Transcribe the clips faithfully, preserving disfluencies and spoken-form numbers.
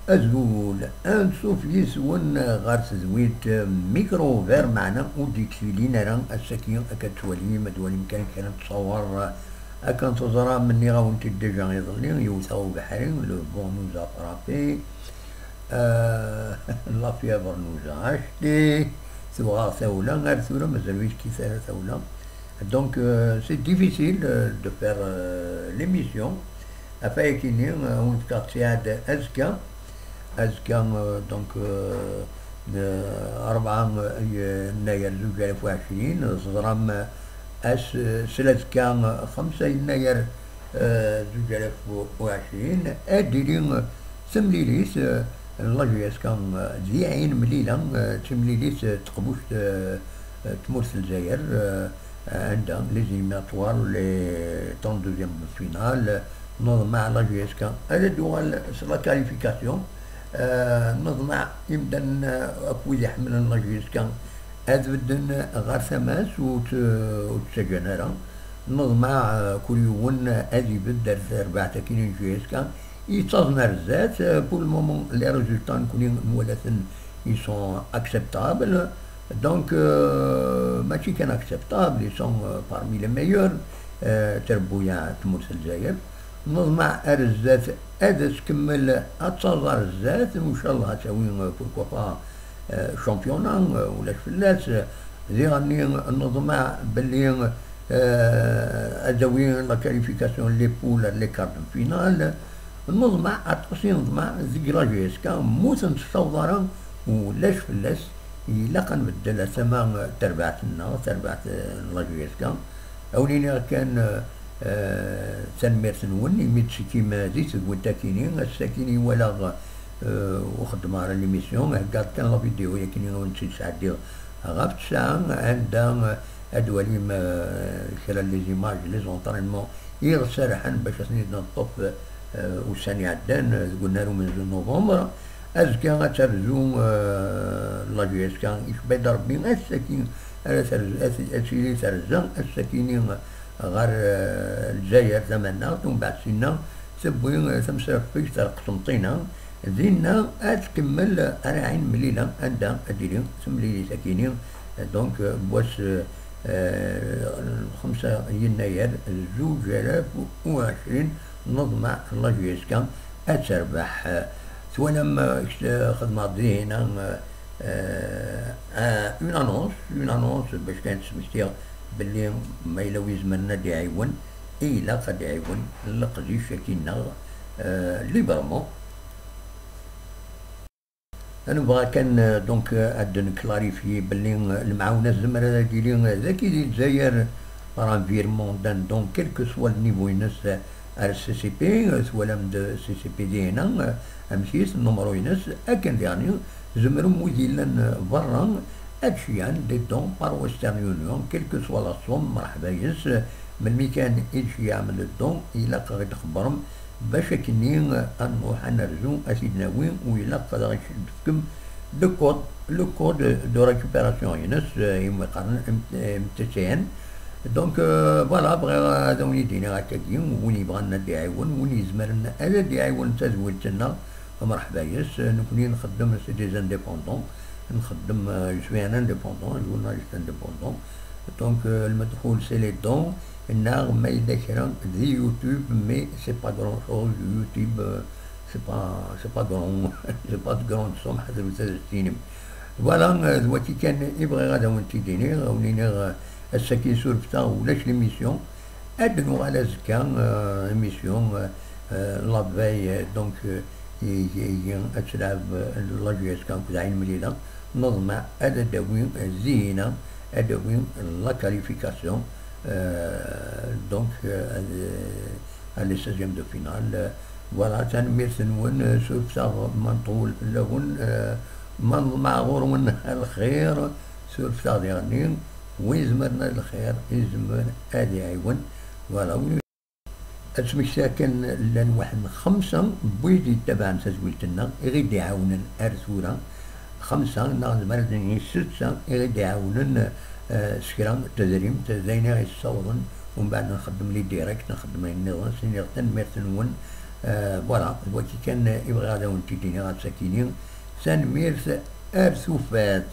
Azul, ansuf yis-wen ɣer tedwilt Micro Vert, meɛna ur d-yettilin ara ass-agi, akka d-twalim, ad twalim kan kra n ttṣawar, akken teẓram, nniɣ-awen-t-id déjà iḍelli, yewwet-aɣ ubeḥri, le vent nous a frappé, euh, la fièvre nous a acheté, tuɣ-aɣ tawla, ar tura mazal ur yekkit ara tawla. Donc, euh, c'est difficile, euh, de faire, euh, l'émission. Ɣef wayagi-nni, euh, ad wen-fkeɣ ttiɛad azekka. Azekka, euh, donc, euh, n-, rebɛa, euh, yennayer zuǧ alaf u ɛecrin, teẓram, euh, ass, euh, sla azekka, euh, xemsa yennayer, euh, zuǧ alaf u ɛecrin, ad d-tili, euh, temlilit, euh, n la J S K, euh, d Yiɛin Mlila, euh, d timlilit, euh, n teqbuct, euh, euh, tmurt n Lezzayer, euh, anda les éliminatoires, les trente-deuxièmes de finale, neḍmeɛ la J S K ad d-tuɣal s la qualification, euh, neḍmeɛ imdanen, euh, akk wid iḥemmlen la J S K ad bedden ɣer tama-s ur tt-, ur tt-ttaǧǧan ara, neḍmeɛ, euh, kul yiwen ad ibedd ar terbaɛt akkin n J S K, yettaẓen ar zdat. Euh, pour le moment, les résultats, nekkni nwala-ten, ils sont acceptables. Donc, euh, mačči kan acceptables, ils sont, euh, parmi les meilleurs, euh, trebbuyaɛ n tmurt n Lezzayer. Neḍmeɛ ar zdat ad as-kemmel ad taẓ ar zdat, inchallah ad tawi, euh, pourquoi pas, euh, championnat, euh, ulac fell-as. Diɣenni neḍmeɛ belli, euh, ad tawi la qualification, les poules, les quarts de finale. Neḍmeɛ aṭas i neḍmeɛ deg la J S K, ma ur ten-tessaweḍ ara, ulac fell-as, ilaq ad nbeddel tama n terbaɛt-nneɣ, tarbaɛt, eh, n la J S K. Ad wen-iniɣ kan, eh, eh, tanemmirt-nwen, imi d-ttekkim di tedwilt-akini. Ass-akini walaɣ, eh, ur xeddmeɣ ara l'émission, heggaɣ-d kan la vidéo-yakini ad wen-tt-id-sɛeddiɣ ɣef ttesɛa, anda, eh, ad twalim, eh, kra n les images, les entraînements i ɣ-serrḥen bac ad ten-id-neṭṭef, eh, ussan iɛeddan, eh, deg unnar umenzu n novembre. Azekka ad terzu, eh, la J S K, icebba-d Rebbi, ass-agi ara terz-, ad t-, ad tili terza, ass-akini ɣer, eh, Lezzayer tamaneɣt, umbeɛd sinna tewwi, eh, tamsrafegt ar Qsenṭina, dinna ad tkemmel ar Ɛin Mlila, anda ad d-tili temlilit-akini, eh, donc, eh, n wass, eh, eh, xemsa yennayer zuǧ alaf u ɛecrin, neḍmeɛ la J S K ad terbeḥ. Eh, twalam, eh, kect-, eh, xedmeɣ-d dihina, eh, eh, eh, une annonce, une annonce bac kan ad d-smektiɣ belli ma yella wi izemren ad d-iɛiwen, ilaq ad d-iɛiwen leqdic-agi-nneɣ, eh, librement. Nebɣa kan, euh, donc, euh, ad d-neclarifyi belli, euh, lemɛawna tezmer ad d-tili, euh, dagi di Lezzayer par un virement d'un don, quel que soit le niveau-ines, euh, ar C C P, euh, twalam-d C C P dihina, euh, amek-it, numru-ines, akken diɣenni tzemrem wid yellan, euh, berra ad ceyyɛen des dons par Western Union, quel que soit la somme, mreḥba yes, euh, melmi kan i d-tceyyɛem le don, ilaq ad ɣ-d-txebbrem, bac akkenni ad nruḥ ad nerzu, ad t-id-nawi, u ilaq ad aɣ-d-tefkem le code, le code de récupération-ines, eh, imi qqaren M T C N. Donc, euh, voilà, bɣiɣ ad awen-id-iniɣ akkagi, win yebɣan ad d-iɛiwen, win yezmren ad d-iɛiwen tadwilt-nneɣ, mreḥba yes, nekkni nxeddem, c'est des indépendants, nxeddem, euh, je suis un indépendant, un journaliste indépendant. Donc, euh, lmedxul, c'est les dons, neɣ ma yella kra di YouTube, mais c'est pas grand chose, YouTube, euh, c'est pas, c'est pas grand, c'est pas de grande somme, ḥader ad as-tinim. Voilà, euh, d wagi kan i bɣiɣ ad awen-t-id-iniɣ, ad awen-iniɣ, euh, ass-agi surfet-aɣ, ulac l'émission. Ad nuɣal azekka, euh, émission, euh, euh, la veille, euh, donc, euh, i, i, i, ad tleɛb, euh, la J S K akked Ɛin Mlila. Neḍmeɛ ad d-tawi, euh, Zihina, ad d-tawi la qualification, euh, donc, euh, à, à les seizièmes de finale. Euh, voilà, tanemmirt-nwen, euh, surfet-aɣ ma nṭewwel fell-awen, euh, ma neḍmeɛ ɣur-wen lxir, surfet-aɣ diɣenni, win izemren ad lxir, izmer ad iɛiwen. Voilà, win Ad smektiɣ kan, llan waḥed n xemsa n wid yettabaɛen tazwilt-nneɣ i ɣ-d-iɛawnen ar tura, xemsa neɣ nezmer ad d-nini setta i ɣ-d-iɛawnen, eh, s kra n tedrimt, d ayen i ɣ-yessawḍen, umbeɛd nxeddem les directs, nxeddem ayen nniḍen, s-iniɣ tanemmirt-nwen, Voilà, d wagi kan i bɣiɣ ad awen-t-id-iniɣ ass-akini. Tanemmirt, ar tufat.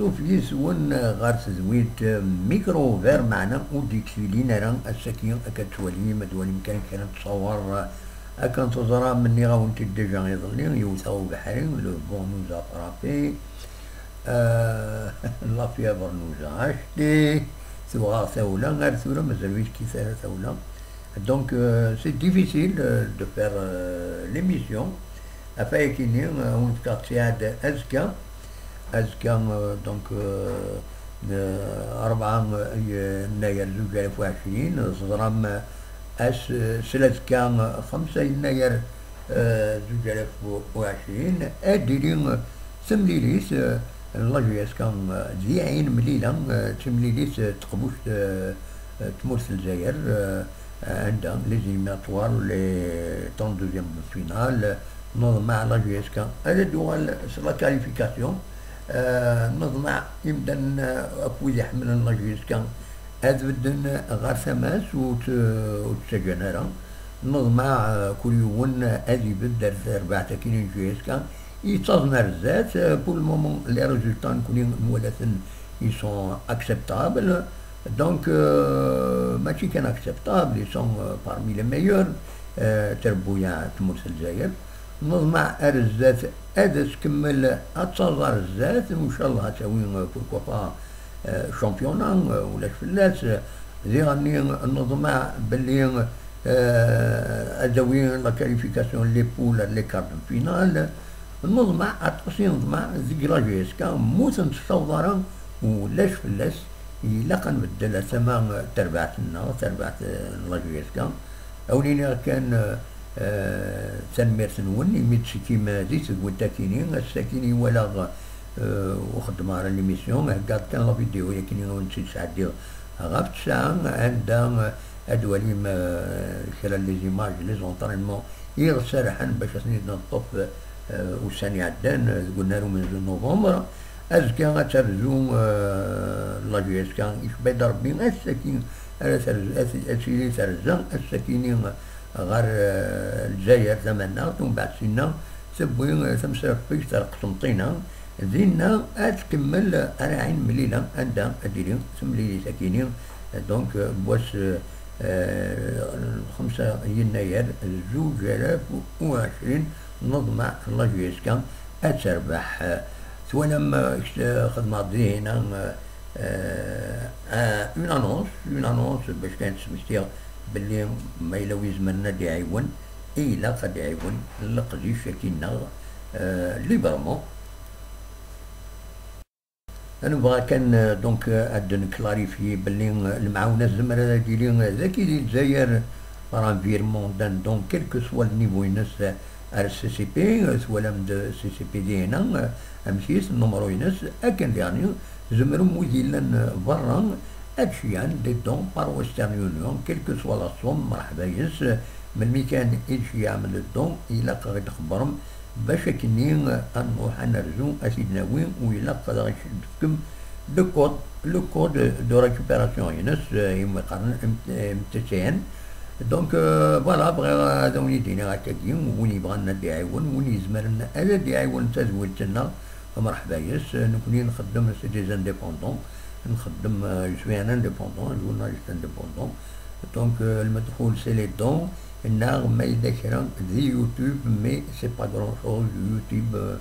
Tuf yis-wen ɣer tedwilt Micro Vert, meɛna ur d-yektilin ara ass-agi. Akka d-twalim, ad twalim kan kra n ttṣawar, akka n teẓra, menniɣ-awen-t-id déjà iḍelli, yewta ubeḥri, le vent nous a frappé, euh, la fièvre nous a acheté, tuɣ-aɣ tawla, ar tura mazal ur yekkit ara tawla. Donc, euh, c'est difficile, euh, de faire, euh, l'émission. Ɣef wayagi-nni, euh, ad wen-fkeɣ ttiɛad azekka. Azekka, euh, donc, euh, n-, rebɛa, euh, yennayer zuǧ alaf u ɛecrin, teẓram, euh, ass, euh, s lazekka, euh, xemsa yennayer, euh, zuǧ alaf u ɛecrin, ad d-tili, euh, temlilit, euh, n la J S K, euh, di Ɛin Mlila, euh, timlilit, euh, teqbuct, euh, euh, tmurt n Lezzayer, euh, anda les éliminatoires, les trente-deuxièmes de finale, neḍmeɛ la J S K ad d-tuɣal s la qualification. Euh, neḍmeɛ imdanen, euh, akk wid iḥemmlen la J S K ad bedden ɣer tama-s, ur tt-, ur tt-ttaǧǧan ara. Neḍmeɛ, euh, kul yiwen ad ibedd ar terbaɛt akkin n J S K, yettaẓen ar zdat. Euh, pour le moment, les résultats, nekkni nwala-ten, ils sont acceptables. Donc, euh, mačči kan acceptables, ils sont, euh, parmi les meilleurs, euh, trebbuyaɛ n tmurt n Lezzayer. Neḍmeɛ ar zdat ad as-tkemmel, ad taẓ ar zdat, ncallah ad tawi, euh, pourquoi pas, euh, championnat, euh, ulac fell-as. Diɣenni neḍmeɛ belli, euh, ad tawi la qualification, les poules, les quarts de finale. Neḍmeɛ aṭas i neḍmeɛ deg la J S K, mu ur ten-tessaweḍ ara, ulac fell-as, ilaq ad nbeddel tama n terbaɛt-nneɣ, tarbaɛt, eh, n la J S K. Ad wen-iniɣ kan, eh, eh, tanemmirt-nwen imi d-ttekkim di tedwilt-akini. Ass-akini walaɣ, eh, ur xeddmeɣ ara l'émission, heggaɣ-d kan la vidéo yakini ad wen-tt-id-sɛeddiɣ ɣef ttesɛa, anda, eh, ad twalim, eh, kra n les images, les entraînements i ɣ-serrḥen bac ad ten-id-neṭṭef, eh, ussan iɛeddan, eh, deg unnar umenzu n novembre. Azekka ad terzu, eh, la J S K, icebba-d Rebbi, ass-agi ara terzu, ad, ad tili terza, ass-akini ɣer, eh, Lezzayer tamaneɣt, umbeɛd sinna tewwi, eh, tamsrafegt ar Qsenṭina, dinna ad tkemmel ar Ɛin Mlila, anda ad d-tili temlilit-akini, eh, donc, eh, n wass, eh, eh, xemsa yennayer zuǧ alaf u ɛecrin, neḍmeɛ la J S K ad terbeḥ. Eh, twalam, eh, kect-, eh, xedmeɣ-d dihina, eh, eh, eh, une annonce, une annonce bac kan ad d-smektiɣ belli ma yella wi izemren ad d-iɛiwen, ilaq ad d-iɛiwen leqdic-agi-nneɣ, eh, librement. Nebɣa kan, euh, donc, euh, ad d-neclarifyi belli, euh, lemɛawna tezmer ad d-tili, euh, dagi di Lezzayer, par un virement d'un don, quel que soit le niveau-ines, euh, ar C C P, euh, twalam-d C C P dihina, euh, amek-it, numru-ines, akken diɣen tzemrem wid yellan, euh, berra, ad ceyyɛen des dons par Western Union, quelle que soit la somme, mreḥba yes, euh, melmi kan i d-tceyyɛem le don, ilaq ad ɣ-d-txebbrem, bac akkenni ad nruḥ ad nerzu, ad t-id-nawi, u ilaq ad aɣ-d-tefkem le code, le code de récupération-ines, eh, imi qqaren M T C N. Donc, euh, voilà, bɣiɣ ad awen-id-iniɣ akkagi, win yebɣan ad d-iɛiwen, win yezemren ad d-iɛiwen tadwilt-nneɣ, mreḥba yes. Nekkni nxeddem, c'est des indépendants, nxeddem, euh, je suis un indépendant, un journaliste indépendant. Donc, euh, lmedxul, c'est les dons, neɣ ma yella kra di YouTube, mais c'est pas grand chose, YouTube, euh,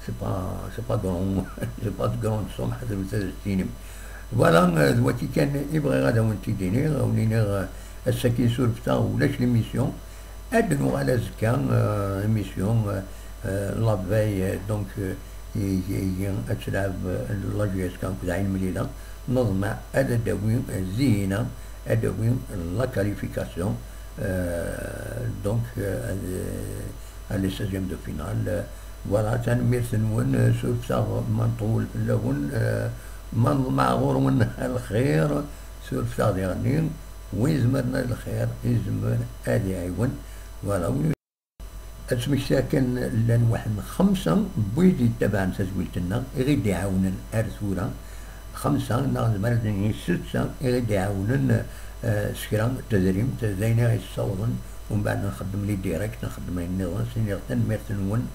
c'est pas, c'est pas grand, c'est pas de grande somme, ḥader ad as-tinim. Voilà, euh, d wagi kan i bɣiɣ ad awen-t-id-iniɣ, ad awen-iniɣ, euh, ass-agi surfet-aɣ, ulac l'émission. Ad nuɣal azekka, euh, émission, euh, euh, la veille, euh, donc, euh, i, i, i, ad telɛeb, euh, la J S K akked Ɛin Mlila. Neḍmeɛ ad d-tawi, euh, zihina, ad d-tawi la qualification, euh, donc, euh, à, à les seizièmes de finale. Euh, voilà, tanemmirt-nwen, euh, surfet-aɣ ma nṭewwel fell-awen, euh, ma neḍmeɛ ɣur-wen lxir, surfet-aɣ diɣenni, win izemren ad lxir, izmer ad iɛiwen. Voilà, win ad smektiɣ kan, llan waḥed n xemsa n wid yettabaɛen tazwilt-nneɣ i ɣ-id-iɛawnen ar tura, xemsa neɣ nezmer ad nini setta i ɣ-id-iɛawnen, eh, s kra n tedrimt, d ayen i ɣ-yessawḍen, umbeɛd nxeddem les directs, nxeddem ayen nniḍen, s-iniɣ tanemmirt-nwen.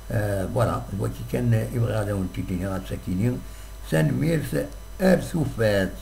Eh, voilà, d wagi kan i bɣiɣ ad awen-t-id-iniɣ ass-akini, Tanemmirt, ar tufat.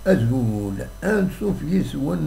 Azul, ansuf yis-wen